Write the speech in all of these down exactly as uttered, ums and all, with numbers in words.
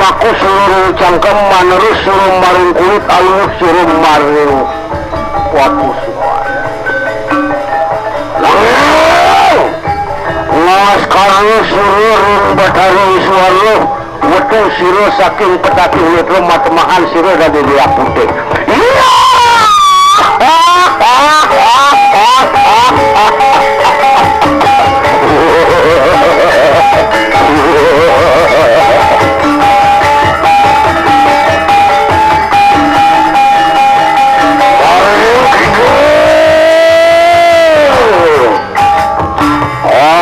Aku sira ring cangkem, manerus sira maring kulit, aluh sira maring watu suar. Nanging ngaskara sira ring Batara Iswara, wetu sira saking petaking netra, matemahan sira dadi liak putih. Iya!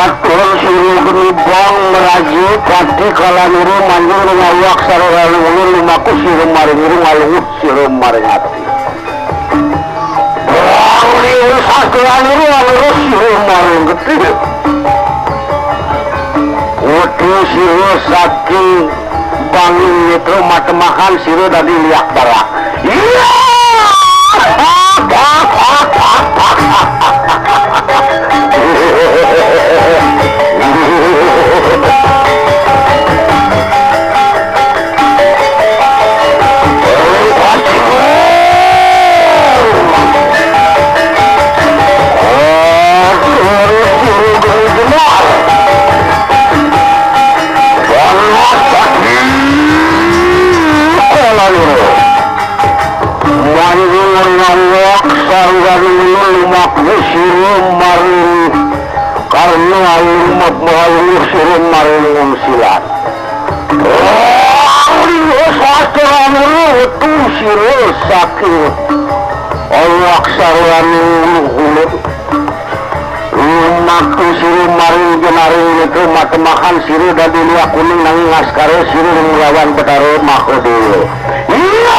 Atur sira geni bang meraja pati, kala nira manjing ring awak sarana ulun, lumaku sira maring irung, aluh sira maring ati. Bang liu sastranira, aluh sira maring getih. Wetu sira saking banging netra, matemahan sira dadi liak barak. Iya! Manjing ring awak sarana ulun, lumaku sira maring karna, aluh sira maring unsilan. Ring sastranira, wetu sira saking awak sarana ulun, lumaku sira maring jenaring netra, matemahan sira dadi liak kuning, nanging ngaskara sira ring lawan Batara Mahadewa. Iya!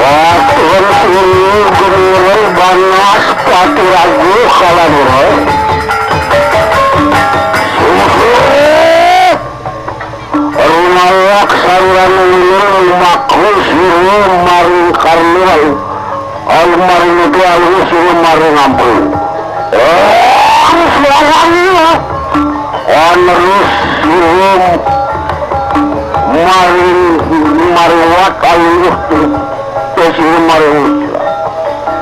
Atur sira geni ring banaspati raga, kala nira. Ring awak sarana ulun, lumaku sira maring karna, aluh maring netra, aluh sira maring ampun. Ring sastranira, anerus sira maring, maring wat, aluh sira maring ucra.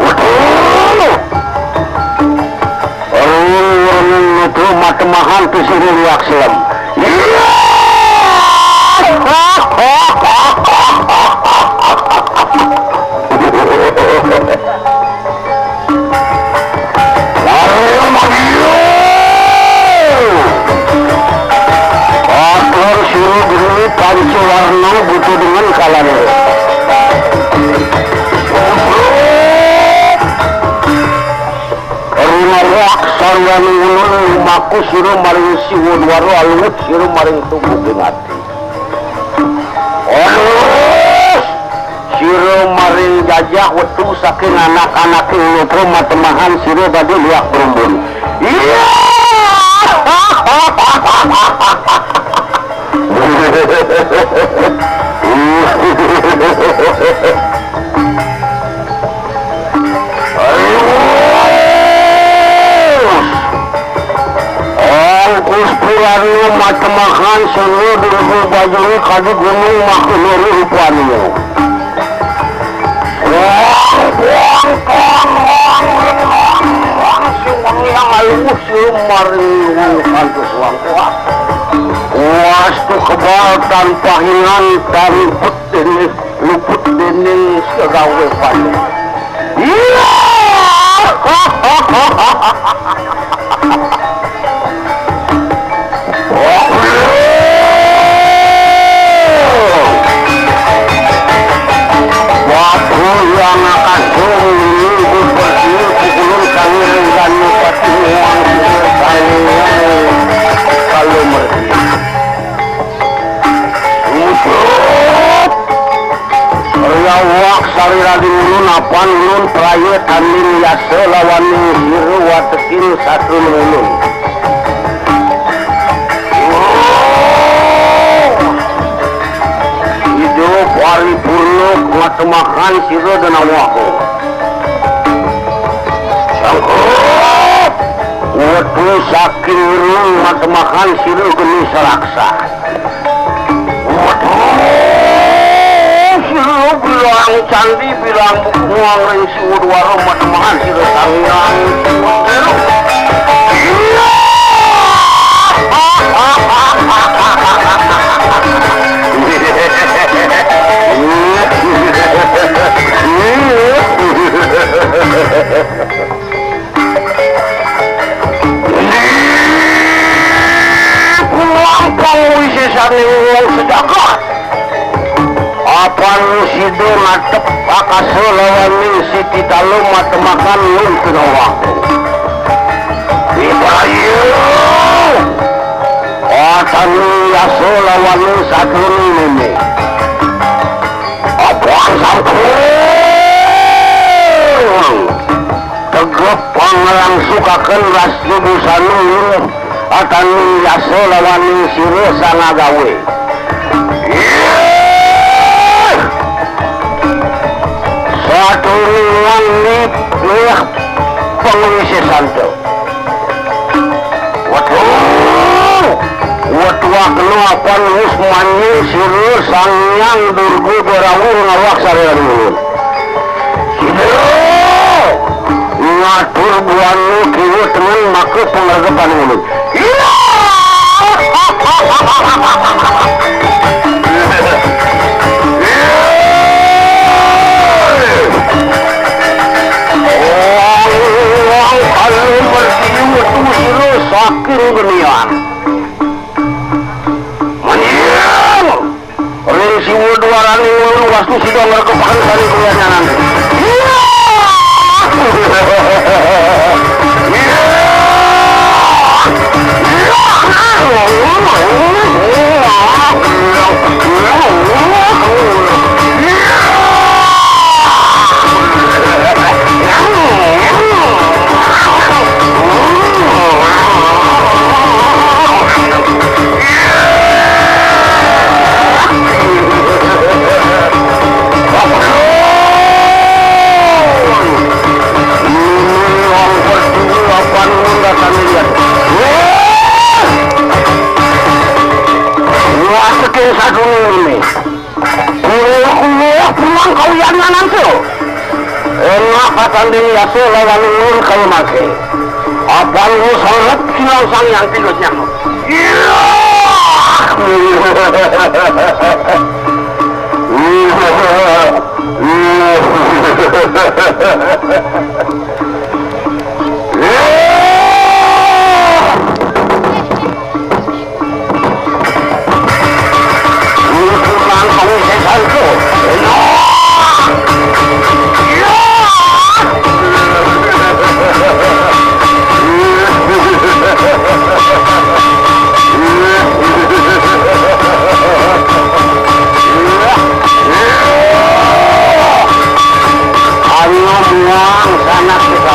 Waduh! Ring netra, matemahan sira liak selem. Iya! Arya Madia! Atur sira geni pancawarna, buta dengan kalana. Ring awak sarana ulun, lumaku sira maring siwa dwara, aluh sira maring tugu pingati. Aluh sira maring jajah, wetu saking anak-anaking netra, matemahan sira dadi liak brumbun. Iya! Ongkus Purana, matemahan sira durung bajana, kadi gunung makanara rupana. Wang, wang, wang, wang, wang, wang, sing wengi aluh sira maring wang kantos wang. Wah, wastu kebal tan pahingan, tan luput dening, luput dening segawé paling. Iya. Waktu yang akan sungguh bersiul pukulun kami ringganu pati muang sumur kami kalau mersi. Ucup! Ri awak sari rading ulun, apan ulun praya tanding yasa lawaning sira wateking satru ulun. Aku. Sanggup. Wetu saking irung matemahan sira geni saraksa. Wetu sira bilang candi, bilang bukung ring siwa dwara matemahan sira Sang Hyang. Iya. Pulang pangwisésaning wong sejagat. Apan sida ngadep akasa lawaning siti talu matemakan nun tengah waktu. Ibrahim, atani yasa lawaning sadurung nini. Apan sampun tegep panglangsukaken rasa busana ulun, atani yasa lawaning sira sang agawé. Ih! Satulungan nitih pangwisésanta. Wetu! Wetu akena apan wus manjing sira Sang Hyang Durga Dwarawuh ngawak sareng ulun. Sira ngatur buana kiwa tengen maka pangregepan ulun. Iya! Wong, wong, alun bertiwi wetu sira saking genian. Manjing! Ring siwa dwaraning ulun wastu sida ngrekepaken sané kulianyanan. Iya! Iya! Iya! Waseking sadurungé. Kuweh-kuweh pulang kawiyangan antu. Enak katanding yasa lawan ulun kaya mangke. Apan lu seret silang sang yang tiga nyamuk. Iya. Ayo buang sanak kita.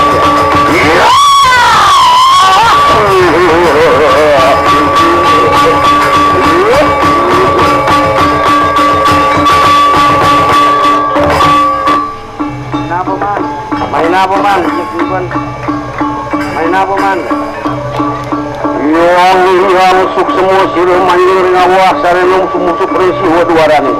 Main apa, Man? Main apa, Man? Main apa, Man? Yang, yang suksema sira manjing ring awak sareng musuh-musuh presi wadwaraning.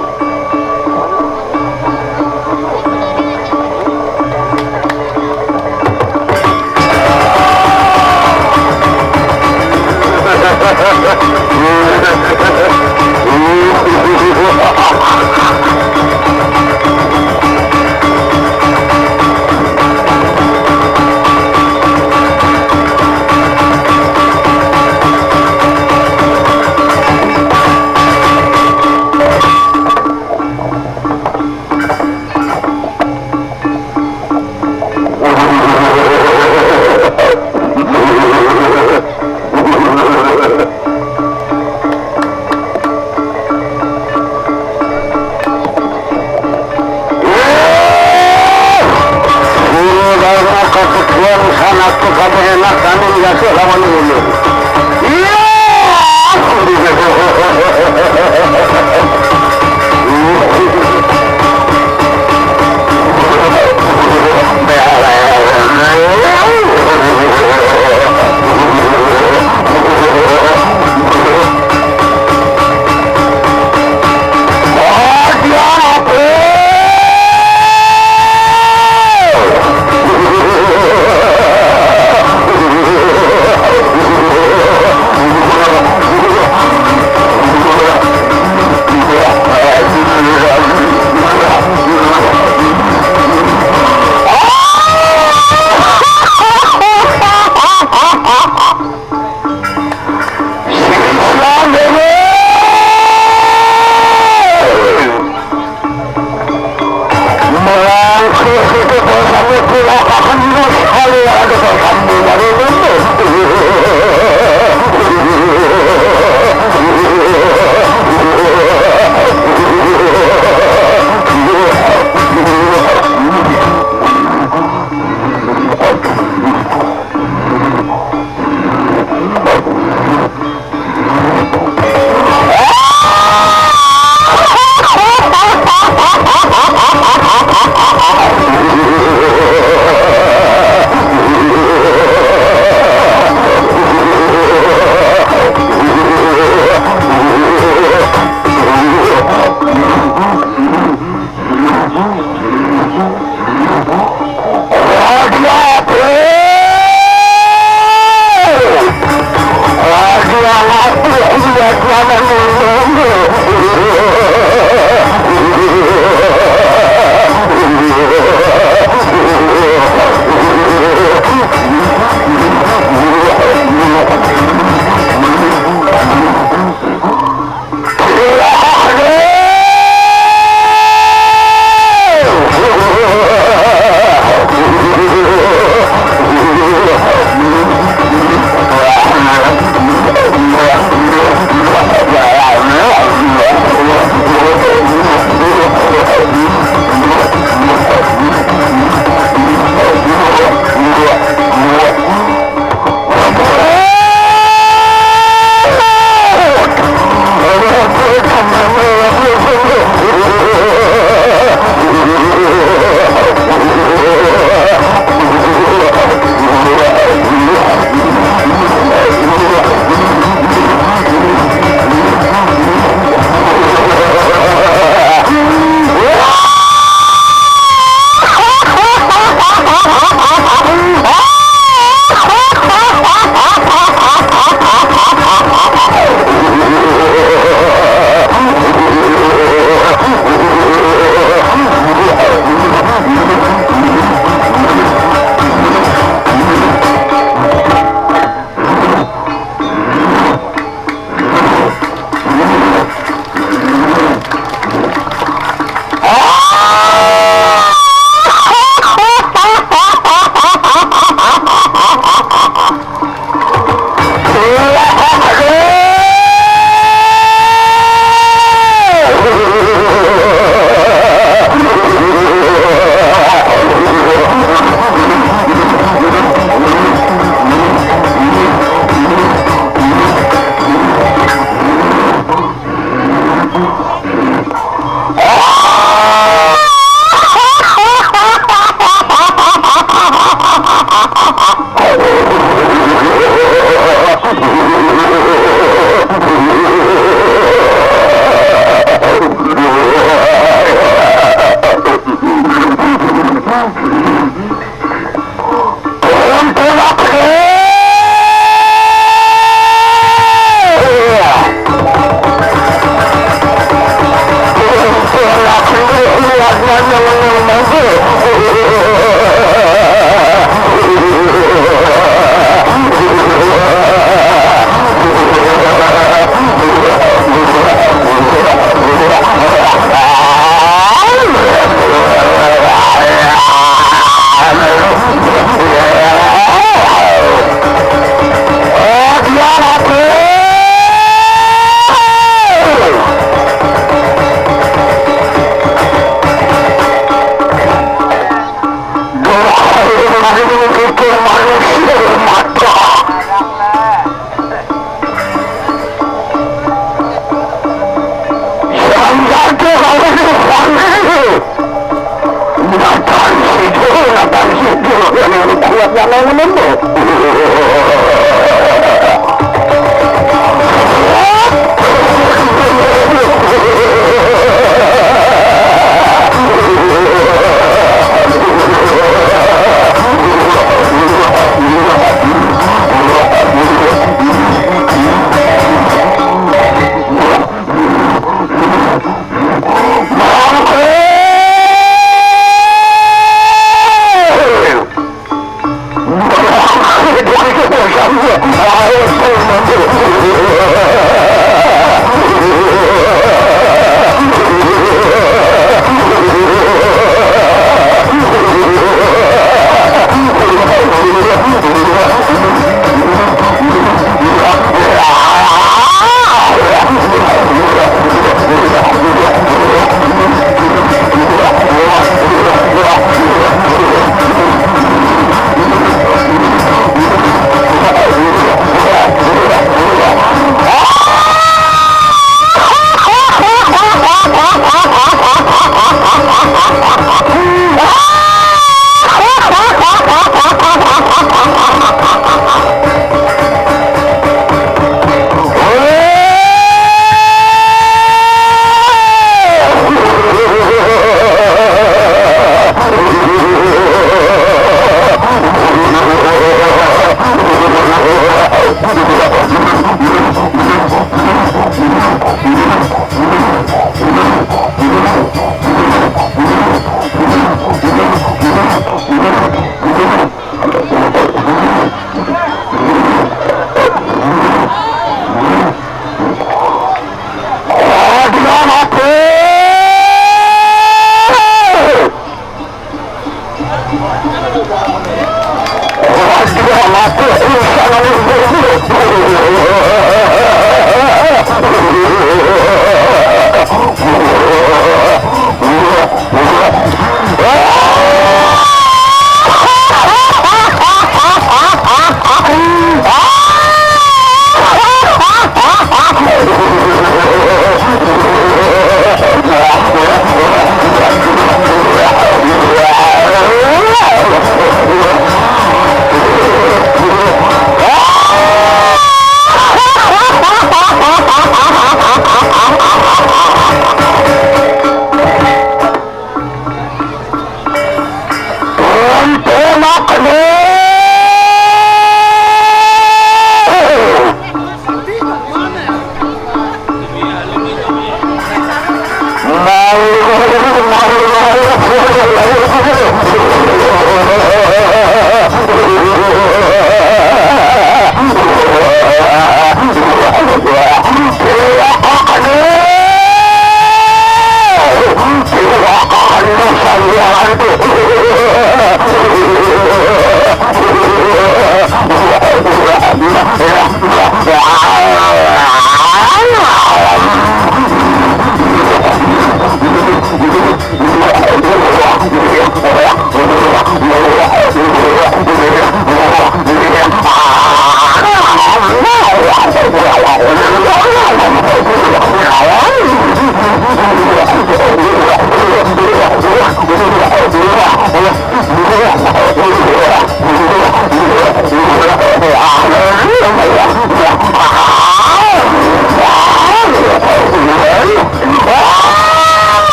Jangan menembus.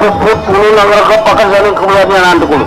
Sepuluh langgar ke pakan saling kemudian nanti kulo.